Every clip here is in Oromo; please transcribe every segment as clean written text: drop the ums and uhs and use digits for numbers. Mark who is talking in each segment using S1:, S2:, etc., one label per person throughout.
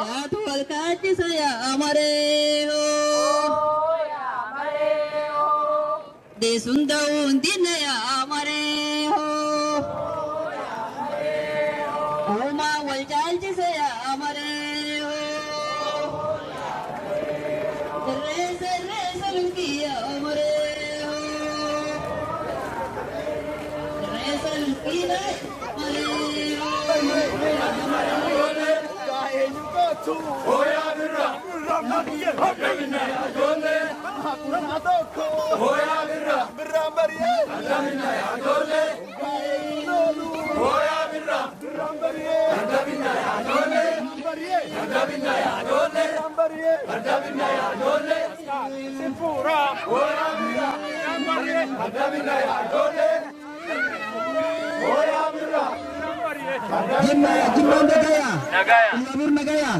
S1: Gadaatu wal kaachisa yaa maree hoo. Deessuun ta'uun diina yaa maree hoo. Uumaa wal caalchise yaa maree hoo. Irreessa irreessa milkii yaa maree hoo. Irreessa milkii yaa maree hoo.
S2: Jimmaan nagaya, Ilabur nagaya,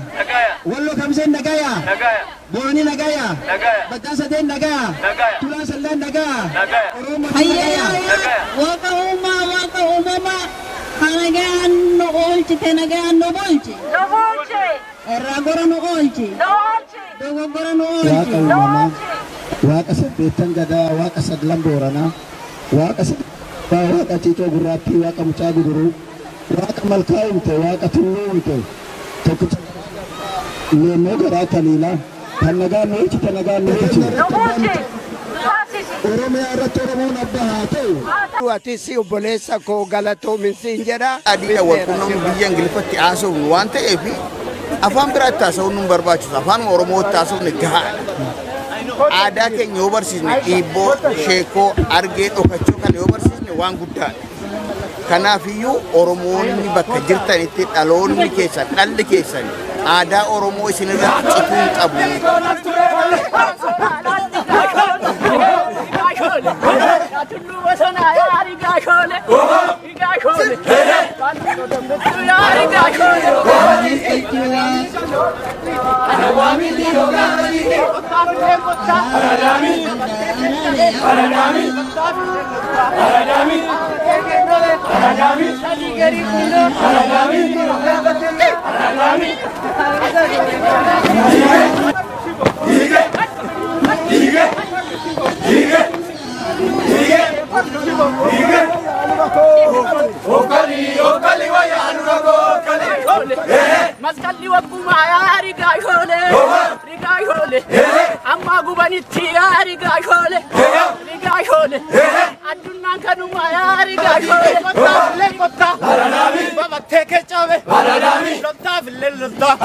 S2: Wallo Kamseen nagaya, Booni nagaya, Baddaan Sadeen nagaya, Tulaan Sallaan nagaya, Oromoo nagaya.
S1: Waaqa uumaa waaqa uumamaa nagaan nu oolchite nagaan nu bulche. Irraa gora nu oolche. Dogoggora nu
S2: Waaqa
S1: oolche.
S2: uumamaa, Waaqa saddeettan gadaa, Waaqa saglan booranaa, Waaqa saddeettaa, Waaqa ciicoo gurraattii, Waaqa mucaa guduruu, Waaqa malkaa uumte, Waaqa tulluu uumte, tokkicha leemmoo garaa taliilaa, kan nagaan nu oolchite nagaan nu oolchite. Oromiyaa irratti Oromoon abbaa haa ta'u.
S3: Atis obboleessa koo galatoomin siin jedha.
S4: Adiidha wal quunnamnu biyya Ingiliffatti haasofnu waan ta'eef afaan biraatti haasa'uun nu barbaachisu. Afaan Oromootti haasofne gahaadha. Aadaa keenya yoo barsiisne dhiibboo, sheekoo, argee, dhokachuu kana yoo barsiisne waan guddaadha. Kanaafiyyuu Oromoonni bakka jirtanitti dhaloonni keessan, dhalli keessan aadaa Oromoo isinirratti cituu hin qabu.
S5: Masqalli waggumaa yaa rigaa shoole rigaa shoole amma gubanitti yaa rigaa shoole rigaa shoole addunyaan kanumaa yaa rigaa shoole.
S6: Babattee kecabe loltaa fillee loltaa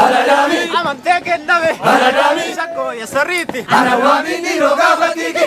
S6: amantee kenname shaggoo yasarriitti.
S7: Ana waamini rogaa fatiiki.